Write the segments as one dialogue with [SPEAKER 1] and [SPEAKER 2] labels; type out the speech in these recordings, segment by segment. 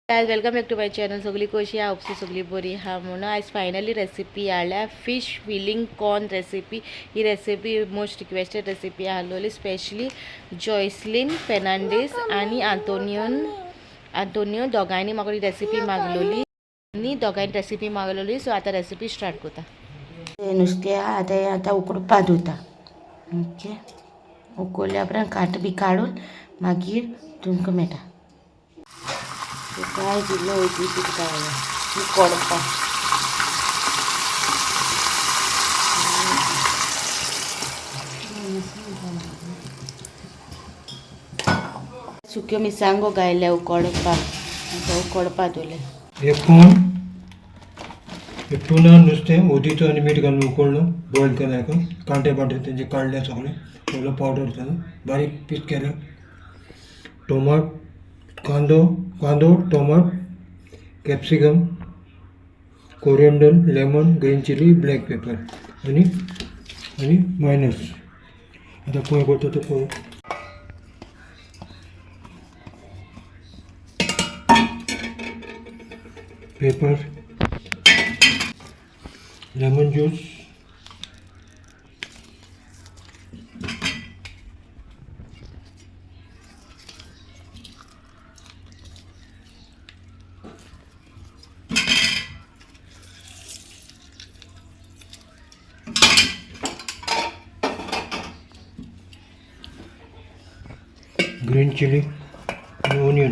[SPEAKER 1] Guys, welcome back to my channel. सगळी कशी आहा? होपसो सगळी बरी आहा म्हणून आयज फायनली रेसिपी हाडल्या फिश फिलिंग कॉर्न रेसिपी. ही रेसिपी मोस्ट रिक्वेस्टेड रेसिपी आहलोली, स्पेशली जॉयस्लीन फेर्नांडीस आनी आंतोनियो दोगांयनी म्हाका ही रेसिपी मागलोली आनी दोगांयनी रेसिपी मागलोली. सो आतां रेसिपी स्टार्ट करता.
[SPEAKER 2] नुस्तें आहा तें आतां उकडपाक दवरता. ओके, उकडल्या उपरांत कांटो बी काडून मागीर तुमकां मेळटा.
[SPEAKER 1] काय इल्लो हळदी पिठा उकडपाक.
[SPEAKER 2] सुक्यो मिरसांगो घायल्या उकडपाक. आतां उकडपाक दवरलें.
[SPEAKER 3] एक कॉर्न, एक टुना नुस्तें हळदीचो आनी मीठ घालून उकडलो, बॉयल केलें हेका. कांटे बांटे तेंचे काडले सगळे, सगळो पावडर केलो, बारीक पीस केले. टोमाट, कांदो, कांदो, tomato, capsicum, coriander, lemon, green chilli, black pepper आनी आनी मायनस. आतां खंय करता तो पळोवं. Pepper, lemon juice, green chilli आणि ओनियन.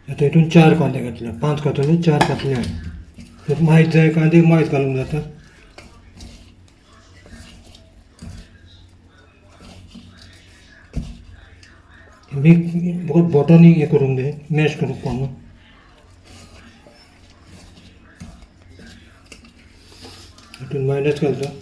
[SPEAKER 3] आता हितून चार कांदे घातले, पांच घातले, चार घातले. मायज जाय कांदे मायज घालूंक जाता. मिक्स बोटांनी हें करूंक जाय, मॅश करूंक पडना. हितून मायनस घालता.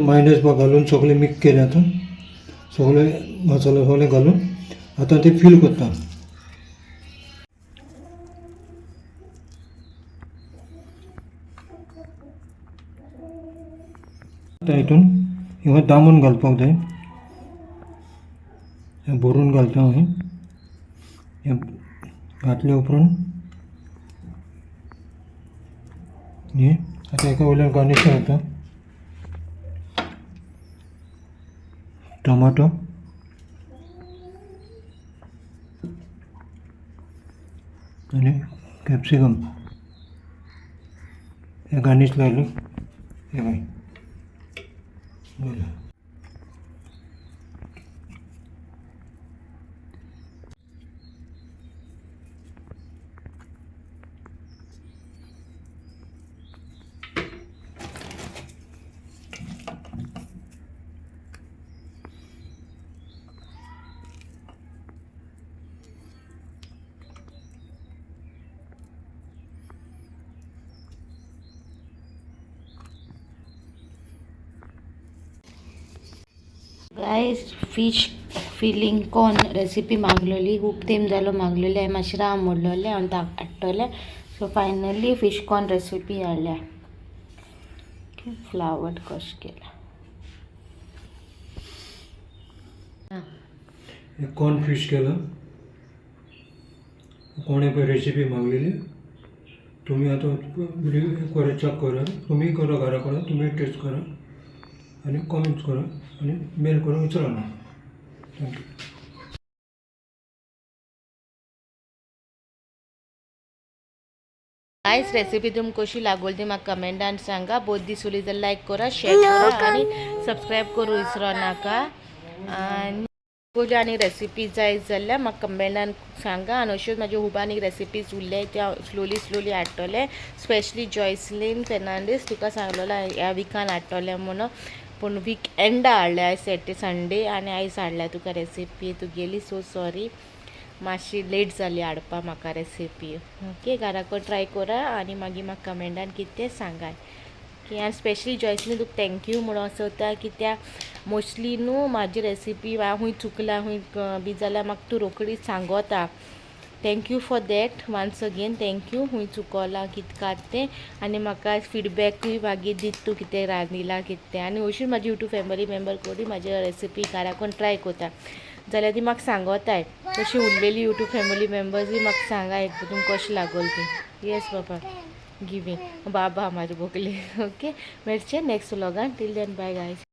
[SPEAKER 3] मायनस घालून सगळें मिक्स केलें. आतां सगळे मसालो सगळें घालून आतां ते फील करता. आतां हितून हिंगा दामून घालपाक जाय. हें भरून घालता हांव. हें घातल्या उपरांत हें आतां हेका वयल्यान गार्निश घालता. टोमाटो, आनी कॅप्सिकम हे गार्निश लायलें. हे पळय, जालें.
[SPEAKER 2] Guys, fish filling corn recipe मागलोली. खूब तेंप जालो मागलोली. हांवें मातशें राव म्हणलोलें, हांव हाडटलें. So finally fish corn recipe हाडल्या. फ्लावर कश केला.
[SPEAKER 3] एक कॉर्न फिश केलं. कोणे पळय रेसिपी मागलेली. तुमी आतां व्हिडिओ करा, चॅक करा, तुमी करा घरा कडेन, तुमी टेस्ट करा आनी कॉमेंट्स करा आनी मेल करून विचारा. Thank you.
[SPEAKER 1] Guys, recipe तुमकां कशी लागोली ती म्हाका कमेंटान सांगा. बोरी दिसली जाल्यार लायक करा, शेअर करा आनी सबस्क्रायब करूं विसरो नाका. आनी तुमकां आनी रेसिपी जाय जाल्यार म्हाका कमेंटान सांगा. आनी अश्योच म्हाज्यो खूब आनी रेसिपीज उरले त्यो हांव स्लोली स्लोली हाडटलें. स्पेशली जॉयसलीन फेर्नांडीस, तुका सांगलेलो ह्या विकान हाडटलें म्हणून, पूण वीक एंडा हाडल्या. आयज सॅटर्डे संडे आनी आयज हाडल्या तुका रेसिपी तुगेली. सो सॉरी, मातशी लेट जाली हाडपा म्हाका रेसिपी. ओके, घराको ट्राय करा आनी मागीर म्हाका कमेंटान कितें तें सांगाय. ओके, आनी स्पेशली जॉयसलीन, तुका thank you म्हणून सोदता, कित्याक मोस्टली न्हू म्हाजी रेसिपी हांव खूंय चुकला, खूंय बी जाल्यार म्हाका तूं रोखडी सांगोता. Thank you for that, once again thank you. खूंय चुकोलां कितें कात तें आनी म्हाका फिडबॅकूय मागीर दीत तूं कितें रांदिलां कितें तें. आनी अशी म्हाजी यूट्यूब फॅमिली मेंबर कोणी म्हाजी रेसिपी घराकोन ट्राय कोता जाल्यार ती म्हाका सांगोताय. तशी उरलेली यूट्यूब फॅमिली मेंबर्सूय म्हाका सांगाय तुमकां कशें लागोल ती. येस बाबा, गिवींग बाबा म्हाजे बोगले. ओके, मेळचे next व्लॉगान. Till then, bye guys.